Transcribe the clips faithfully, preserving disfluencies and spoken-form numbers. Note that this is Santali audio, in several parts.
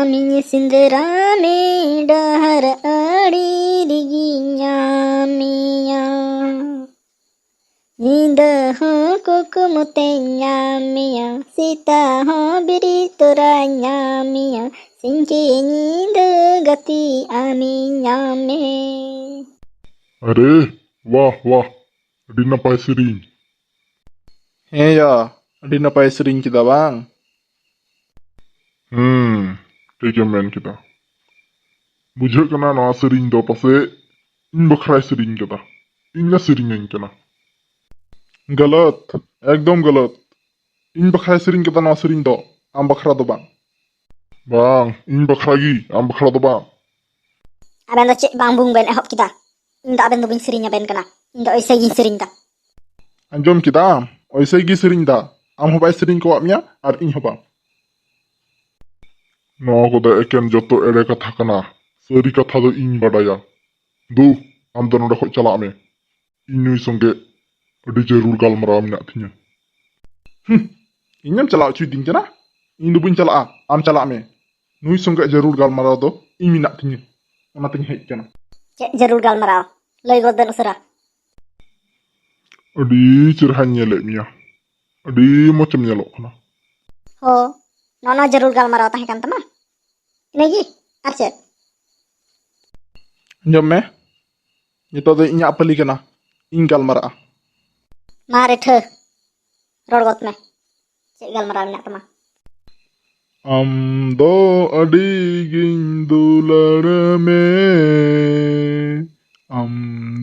ᱤᱧ ᱥᱮᱸᱫᱽᱨᱟ ᱢᱮ ᱰᱟᱦᱟᱨ ᱟᱲᱮ ᱨᱮᱜᱤᱧ ᱧᱟᱢᱮᱭᱟ᱾ ᱧᱤᱫᱟᱹ ᱦᱚᱸ ᱠᱩᱠᱢᱩ ᱛᱮᱧ ᱧᱟᱢᱮᱭᱟ, ᱥᱮᱛᱟᱜ ᱦᱚᱸ ᱵᱮᱨᱮᱫ ᱛᱚᱨᱟᱧ ᱧᱟᱢᱮᱭᱟ, ᱥᱤᱧ ᱠᱮ ᱧᱤᱫᱟᱹ ᱜᱟᱛᱮ ᱟᱢᱤᱧ ᱧᱟᱢᱮ᱾ ᱟᱨᱮ, ᱣᱟᱦ, ᱣᱟᱦ, ᱟᱹᱰᱤ ᱱᱟᱯᱟᱭ ᱥᱮᱨᱮᱧ᱾ ᱦᱮᱸ ᱭᱟ, ᱟᱹᱰᱤ ᱱᱟᱯᱟᱭ ᱥᱮᱨᱮᱧ ᱠᱮᱫᱟ ᱵᱟᱝ? ᱦᱩᱸ, ᱴᱷᱤᱠᱮᱢ ᱢᱮᱱ ᱠᱮᱫᱟ᱾ ᱵᱩᱡᱷᱟᱹᱜ ᱠᱟᱱᱟ ᱱᱚᱣᱟ ᱥᱮᱨᱮᱧ ᱫᱚ ᱯᱟᱥᱮᱡ ᱤᱧ ᱵᱟᱠᱷᱨᱟᱭ ᱥᱮᱨᱮᱧ ᱠᱟᱫᱟ, ᱤᱧ ᱞᱮ ᱥᱮᱨᱮᱧᱟᱹᱧ ᱠᱟᱱᱟ᱾ ᱜᱟᱞᱚᱛ, ᱮᱠᱫᱚᱢ ᱜᱟᱞᱚᱛ᱾ ᱤᱧ ᱵᱟᱠᱷᱨᱟᱭ ᱥᱮᱨᱮᱧ ᱠᱟᱫᱟ ᱱᱚᱣᱟ ᱥᱮᱨᱮᱧ ᱫᱚ, ᱟᱢ ᱵᱟᱠᱷᱨᱟ ᱫᱚ ᱵᱟᱝ᱾ ᱵᱟᱝ, ᱤᱧ ᱵᱟᱠᱷᱨᱟ ᱜᱮ, ᱟᱢ ᱵᱟᱠᱷᱨᱟ ᱫᱚ ᱵᱟᱝ᱾ ᱟᱵᱮᱱ ᱫᱚ ᱪᱮᱫ ᱵᱟᱝ ᱵᱩᱝ ᱵᱮᱱ ᱮᱦᱚᱵ ᱠᱮᱫᱟ? ᱤᱧ ᱫᱚ ᱟᱵᱮᱱ ᱫᱚ ᱵᱟᱹᱧ ᱥᱮᱨᱮᱧ ᱟᱵᱮᱱ ᱠᱟᱱᱟ, ᱤᱧ ᱫᱚ ᱳᱭᱥᱮ ᱜᱤᱧ ᱥᱮᱨᱮᱧ ᱫᱟ᱾ ᱟᱸᱡᱚᱢ ᱠᱮᱫᱟᱢ? ᱳᱭᱥᱮ ᱜᱮ ᱥᱮᱨᱮᱧ ᱫᱟ᱾ ᱟᱢ ᱦᱚᱸ ᱵᱟᱭ ᱥᱮᱨᱮᱧ ᱠᱚᱣᱟᱜ ᱢᱮᱭᱟ ᱟᱨ ᱤᱧ ᱦᱚᱸ ᱵᱟᱝ᱾ ᱱᱚᱣᱟ ᱠᱚᱫᱚ ᱮᱠᱮᱱ ᱡᱚᱛᱚ ᱮᱲᱮ ᱠᱟᱛᱷᱟ ᱠᱟᱱᱟ᱾ ᱥᱟᱹᱨᱤ ᱠᱟᱛᱷᱟ ᱫᱚ ᱤᱧ ᱵᱟᱰᱟᱭᱟ᱾ ᱫᱩ, ᱟᱢ ᱫᱚ ᱱᱚᱰᱮ ᱠᱷᱚᱡ ᱪᱟᱞᱟᱜ ᱢᱮ᱾ ᱤᱧ ᱱᱩᱭ ᱥᱚᱸᱜᱮ ᱟᱹᱰᱤ ᱡᱟᱹᱨᱩᱲ ᱜᱟᱞᱢᱟᱨᱟᱣ ᱢᱮᱱᱟᱜ ᱛᱤᱧᱟᱹ᱾ ᱦᱩᱸ, ᱤᱧᱮᱢ ᱪᱟᱞᱟᱣ ᱦᱚᱪᱚᱭᱤᱫᱤᱧ ᱠᱟᱱᱟ? ᱤᱧ ᱫᱚ ᱵᱟᱹᱧ ᱪᱟᱞᱟᱜᱼᱟ, ᱟᱢ ᱪᱟᱞᱟᱜ ᱢᱮ᱾ ᱱᱩᱭ ᱥᱚᱸᱜᱮ ᱡᱟᱹᱨᱩᱲ ᱜᱟᱞᱢᱟᱨᱟᱣ ᱫᱚ ᱤᱧ ᱢᱮᱱᱟᱜ ᱛᱤᱧᱟᱹ, ᱚᱱᱟᱛᱤᱧ ᱦᱮᱡ ᱠᱟᱱᱟ᱾ ᱪᱮᱫ ᱡᱟᱹᱨᱩᱲ ᱜᱟᱞᱢᱟᱨᱟᱣ? ᱞᱟᱹᱭ ᱜᱚᱫ ᱵᱮᱱ ᱩᱥᱟᱹᱨᱟ᱾ ᱟᱹᱰᱤ ᱪᱮᱨᱦᱟᱧ ᱧᱮᱞᱮᱫ ᱢᱮᱭᱟ, ᱟᱹᱰᱤ ᱢᱚᱡᱽ ᱮᱢ ᱧᱮᱞᱚᱜ ᱠᱟᱱᱟ᱾ ᱦᱚ, ᱱᱚᱜᱼᱚ ᱱᱚᱣᱟ ᱡᱟᱹᱨᱩᱲ ᱜᱟᱞᱢᱟᱨᱟᱣ ᱛᱟᱦᱮᱸ ᱠᱟᱱ ᱛᱟᱢᱟ? ᱤᱱᱟᱹᱜᱮ? ᱟᱨ ᱪᱮᱫ? ᱟᱸᱡᱚᱢ ᱢᱮ, ᱱᱤᱛᱚᱜ ᱫᱚ ᱤᱧᱟᱹᱜ ᱯᱟᱹᱞᱤ ᱠᱟᱱᱟ, ᱤᱧ ᱜᱟᱞᱢᱟᱨᱟᱜᱼᱟ᱾ ᱢᱟ ᱨᱮᱴᱷᱟᱹ, ᱨᱚᱲ ᱜᱚᱫ ᱢᱮ, ᱪᱮᱫ ᱜᱟᱞᱢᱟᱨᱟᱣ ᱢᱮᱱᱟᱜ ᱛᱟᱢᱟ? ᱟᱢ ᱫᱚ ᱟᱹᱰᱤ ᱜᱤᱧ ᱫᱩᱞᱟᱹᱲ ᱢᱮ, ᱟᱢ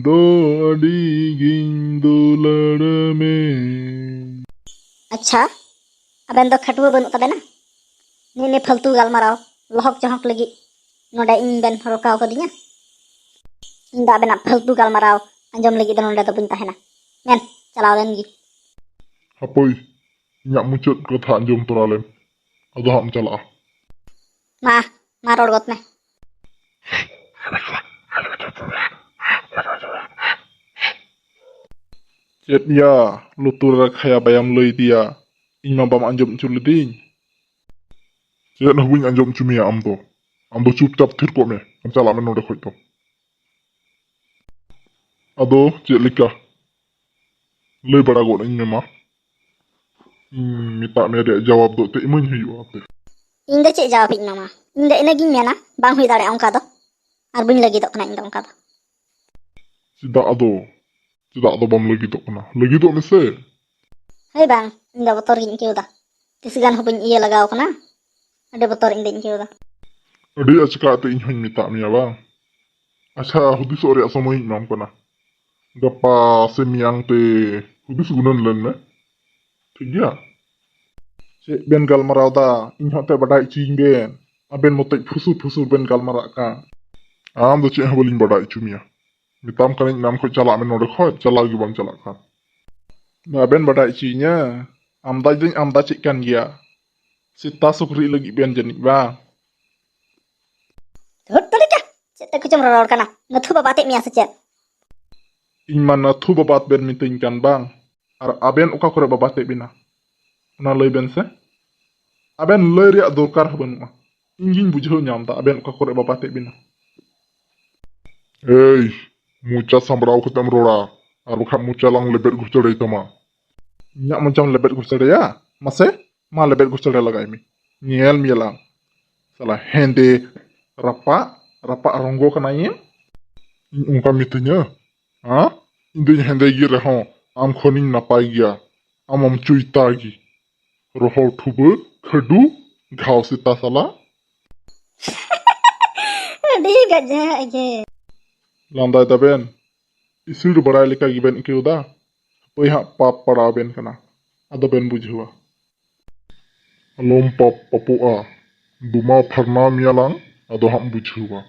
ᱫᱚ ᱟᱹᱰᱤ ᱜᱤᱧ ᱫᱩᱞᱟᱹᱲ ᱢᱮ᱾ ᱟᱪᱪᱷᱟ, ᱟᱵᱮᱱ ᱫᱚ ᱠᱷᱟᱹᱴᱣᱟᱹ ᱵᱟᱹᱱᱩᱜ ᱛᱟᱵᱮᱱᱟ? ᱱᱤᱭᱟᱹ ᱱᱤᱭᱟᱹ ᱯᱷᱟᱞᱛᱩ ᱜᱟᱞᱢᱟᱨᱟᱣ ᱞᱚᱦᱚᱠ ᱪᱚᱦᱚᱠ ᱞᱟᱹᱜᱤᱫ ᱱᱚᱰᱮ ᱤᱧ ᱵᱮᱱ ᱨᱚᱠᱟᱣ ᱠᱟᱫᱤᱧᱟ? ᱤᱧ ᱫᱚ ᱟᱵᱮᱱᱟᱜ ᱯᱷᱟᱞᱛᱩ ᱜᱟᱞᱢᱟᱨᱟᱣ ᱟᱸᱡᱚᱢ ᱞᱟᱹᱜᱤᱫ ᱫᱚ ᱱᱚᱰᱮ ᱫᱚ ᱵᱟᱹᱧ ᱛᱟᱦᱮᱱᱟ᱾ ᱢᱮᱱ, ᱪᱟᱞᱟᱣ ᱞᱮᱱ ᱜᱮ᱾ ᱦᱟᱯᱳᱭ, ᱤᱧᱟᱹᱜ ᱢᱩᱪᱟᱹᱫ ᱠᱟᱛᱷᱟ ᱟᱸᱡᱚᱢ ᱛᱚᱨᱟ ᱞᱮᱢ, ᱟᱫᱚ ᱦᱟᱸᱜ ᱮᱢ ᱪᱟᱞᱟᱜᱼᱟ᱾ ᱢᱟ, ᱢᱟ ᱨᱚᱲ ᱜᱚᱫ ᱢᱮ᱾ ᱪᱮᱫ ᱭᱟ, ᱞᱩᱛᱩᱨ ᱨᱮ ᱠᱷᱟᱭᱟ ᱵᱟᱭᱟᱢ ᱞᱟᱹᱭ ᱫᱤᱭᱟ? ᱤᱧ ᱢᱟ ᱵᱟᱢ ᱟᱸᱡᱚᱢ ᱦᱚᱪᱚ ᱞᱤᱫᱤᱧ᱾ ᱪᱮᱫ ᱦᱚᱸ ᱵᱟᱹᱧ ᱟᱸᱡᱚᱢ ᱦᱚᱪᱚ ᱢᱮᱭᱟ ᱟᱢ ᱫᱚ᱾ ᱟᱢ ᱫᱚ ᱪᱩᱯᱪᱟᱯ ᱛᱷᱤᱨ ᱠᱚᱜ ᱢᱮ, ᱟᱨ ᱪᱟᱞᱟᱜ ᱢᱮ ᱱᱚᱰᱮ ᱠᱷᱚᱡ ᱫᱚ᱾ ᱟᱫᱚ ᱪᱮᱫ ᱞᱮᱠᱟ? ᱞᱟᱹᱭ ᱵᱟᱲᱟ ᱜᱚᱫ ᱟᱹᱧ ᱢᱮ ᱢᱟ᱾ ᱤᱧ ᱢᱮᱛᱟᱜ ᱢᱮ ᱨᱮᱭᱟᱜ ᱡᱟᱣᱟᱵ ᱫᱚ ᱮᱱᱛᱮᱫ ᱤᱢᱟᱹᱧ ᱦᱩᱭᱩᱜᱼᱟ ᱛᱮ᱾ ᱤᱧ ᱫᱚ ᱪᱮᱫ ᱡᱟᱣᱟᱵ ᱤᱧ ᱮᱢᱟᱢᱟ? ᱤᱧ ᱫᱚ ᱤᱱᱟᱹᱜᱤᱧ ᱢᱮᱱᱟ, ᱵᱟᱝ ᱦᱩᱭ ᱫᱟᱲᱮᱭᱟᱜᱼᱟ ᱚᱱᱠᱟ ᱫᱚ᱾ ᱟᱨ ᱵᱟᱹᱧ ᱞᱟᱹᱜᱤᱫᱚᱜ ᱠᱟᱱᱟ ᱤᱧ ᱫᱚ ᱚᱱᱠᱟ ᱫᱚ᱾ ᱪᱮᱫᱟᱜ ᱟᱫᱚ? ᱪᱮᱫᱟᱜ ᱫᱚ ᱵᱟᱢ ᱞᱟᱹᱜᱤᱫᱚᱜ ᱠᱟᱱᱟ? ᱞᱟᱹᱜᱤᱫᱚᱜ ᱢᱮᱥᱮ᱾ ᱦᱳᱭ ᱵᱟᱝ, ᱤᱧ ᱫᱚ ᱵᱚᱛᱚᱨ ᱜᱤᱧ ᱟᱹᱭᱠᱟᱹᱣ ᱮᱫᱟ᱾ ᱛᱤᱥ ᱜᱟᱱ ᱦᱚᱸ ᱵᱟᱹᱧ ᱤᱭᱟᱹ ᱞᱟᱜᱟᱣ ᱠᱟᱱᱟ, ᱟᱹᱰᱤ ᱵᱚᱛᱚᱨ ᱤᱧ ᱫᱚᱧ ᱟᱹᱭᱠᱟᱹᱣ ᱮᱫᱟ᱾ ᱟᱹᱰᱤ ᱟᱪᱠᱟ ᱛᱮ ᱤᱧ ᱦᱚᱧ ᱢᱮᱛᱟᱜ ᱢᱮᱭᱟ ᱵᱟᱝ? ᱟᱪᱪᱷᱟ, ᱦᱩᱫᱤᱥᱚᱜ ᱨᱮᱭᱟᱜ ᱥᱚᱢᱚᱭ ᱤᱧ ᱮᱢᱟᱢ ᱠᱟᱱᱟ᱾ ᱜᱟᱯᱟ ᱥᱮ ᱢᱮᱭᱟᱝ ᱛᱮ ᱦᱩᱫᱤᱥ ᱜᱩᱱᱟᱹᱱ ᱞᱮᱱ ᱢᱮ᱾ ᱴᱷᱤᱠ ᱜᱮᱭᱟ? ᱪᱮᱫ ᱵᱮᱱ ᱜᱟᱞᱢᱟᱨᱟᱣ ᱫᱟ? ᱤᱧ ᱦᱚᱸ ᱛᱮ ᱵᱟᱰᱟᱭ ᱦᱚᱪᱚᱭᱤᱧ ᱵᱮᱱ᱾ ᱟᱵᱮᱱ ᱢᱚᱛᱚᱡ ᱯᱷᱩᱥᱩᱨ ᱯᱷᱩᱥᱩᱨ ᱵᱮᱱ ᱜᱟᱞᱢᱟᱨᱟᱜ ᱠᱟᱱ᱾ ᱟᱢ ᱫᱚ ᱪᱮᱫ ᱦᱚᱸ ᱵᱟᱹᱞᱤᱧ ᱵᱟᱰᱟᱭ ᱦᱚᱪᱚ ᱢᱮᱭᱟ᱾ ᱢᱮᱛᱟᱢ ᱠᱟᱹᱱᱟᱹᱧ ᱮᱱᱟᱱ ᱠᱷᱚᱡ ᱪᱟᱞᱟᱜ ᱢᱮ ᱱᱚᱰᱮ ᱠᱷᱚᱡ, ᱪᱟᱞᱟᱣ ᱜᱮ ᱵᱟᱢ ᱪᱟᱞᱟᱜ ᱠᱟᱱ᱾ ᱵᱟᱵᱮᱱ ᱵᱟᱰᱟᱭ ᱦᱚᱪᱚᱭᱤᱧᱟ? ᱟᱢᱫᱟ ᱫᱚᱧ ᱟᱢᱫᱟ ᱪᱮᱫ ᱠᱟᱱ ᱜᱮᱭᱟ᱾ ᱥᱮᱛᱟ ᱥᱩᱠᱨᱤ ᱞᱟᱹᱜᱤᱫ ᱵᱮᱱ ᱡᱟᱹᱱᱤᱡ ᱵᱟᱝ? ᱫᱷᱩᱨ ᱛᱟᱹᱞᱤᱠᱟ, ᱪᱮᱫ ᱛᱮ ᱠᱚᱪᱚᱢ ᱨᱚᱲ ᱠᱟᱱᱟ? ᱱᱟᱹᱛᱷᱩ ᱵᱟᱵᱟ ᱛᱮᱫ ᱢᱮᱭᱟ ᱥᱮ ᱪᱮᱫ? ᱤᱧ ᱢᱟ ᱱᱟᱹᱛᱷᱩ ᱵᱟᱵᱟ ᱵᱮᱱ ᱢᱤᱛᱟᱹᱧ ᱠᱟᱱ ᱵᱟᱝ? ᱟᱨ ᱟᱵᱮᱱ ᱚᱠᱟ ᱠᱚᱨᱮ ᱵᱟᱵᱟ ᱛᱮᱫ ᱵᱮᱱᱟ? ᱚᱱᱟ ᱞᱟᱹᱭ ᱵᱮᱱ ᱥᱮ᱾ ᱟᱵᱮᱱ ᱞᱟᱹᱭ ᱨᱮᱭᱟᱜ ᱫᱚᱨᱠᱟᱨ ᱦᱚᱸ ᱵᱟᱹᱱᱩᱜᱼᱟ᱾ ᱤᱧ ᱜᱤᱧ ᱵᱩᱡᱷᱟᱹᱣ ᱧᱟᱢ ᱫᱟ ᱟᱵᱮᱱ ᱚᱠᱟ ᱠᱚᱨᱮ ᱵᱟᱵᱟ ᱛᱮᱫ ᱵᱮᱱᱟ᱾ ᱮᱭ, ᱢᱚᱪᱟ ᱥᱟᱢᱵᱲᱟᱣ ᱠᱟᱛᱮᱢ ᱨᱚᱲᱟ, ᱟᱨ ᱵᱟᱠᱷᱟᱡ ᱢᱚᱪᱟ ᱞᱟᱝ ᱞᱮᱵᱮᱫ ᱜᱷᱩᱥᱟᱹᱲᱟᱭ ᱛᱟᱢᱟ᱾ ᱤᱧᱟᱜ ᱢᱚᱪᱟᱢ ᱞᱮᱵᱮᱫ ᱜᱷᱩᱥᱟᱹᱲᱟᱭᱟ? ᱢᱟᱥᱮ, ᱢᱟ ᱞᱮᱵᱮᱫ ᱜᱷᱩᱥᱟᱹᱲᱟ ᱞᱟᱜᱟᱭ ᱢᱮ, ᱧᱮᱞ ᱢᱮᱭᱟᱞᱟᱝ᱾ ᱥᱟᱞᱟ ᱦᱮᱸᱫᱮ ᱨᱟᱯᱟᱜ, ᱨᱟᱯᱟᱜ ᱨᱚᱝᱜᱚ ᱠᱟᱱᱟᱭᱮᱢ᱾ ᱤᱧ ᱚᱱᱠᱟ ᱢᱤᱛᱟᱹᱧᱟ? ᱦᱮᱸ, ᱤᱧ ᱫᱚᱧ ᱦᱮᱸᱫᱮ ᱜᱮ ᱨᱮᱦᱚᱸ ᱟᱢ ᱠᱷᱚᱱᱤᱧ ᱱᱟᱯᱟᱭ ᱜᱮᱭᱟ᱾ ᱟᱢ ᱢᱟᱢ ᱪᱩᱭᱛᱟ ᱜᱮ᱾ ᱨᱚᱦᱚᱲ ᱴᱷᱩᱵᱟᱹ, ᱠᱷᱟᱹᱰᱩ, ᱜᱷᱟᱣ ᱥᱮᱛᱟ ᱥᱟᱞᱟ᱾ ᱟᱹᱰᱤ ᱜᱟᱡᱟᱜ ᱜᱮ᱾ ᱞᱟᱸᱫᱟᱭ ᱫᱟᱵᱮᱱ? ᱤᱥᱤᱲ ᱵᱟᱲᱟᱭ ᱞᱮᱠᱟ ᱜᱮᱵᱮᱱ ᱟᱹᱭᱠᱟᱹᱣ ᱫᱟ? ᱦᱟᱯᱟᱹᱭ ᱦᱟᱸᱜ ᱯᱟᱯ ᱯᱟᱲᱟᱣ ᱟᱵᱮᱱ ᱠᱟᱱᱟ, ᱟᱫᱚ ᱵᱮᱱ ᱵᱩᱡᱷᱟᱹᱣᱟ᱾ ᱟᱞᱚᱢ ᱯᱟᱯ ᱯᱟᱯᱚᱜᱼᱟ, ᱫᱩᱢᱟ ᱯᱷᱟᱨᱱᱟ ᱢᱮᱭᱟᱞᱟᱝ, ᱟᱫᱚ ᱦᱟᱸᱜ ᱵᱩᱡᱷᱟᱹᱣᱟ᱾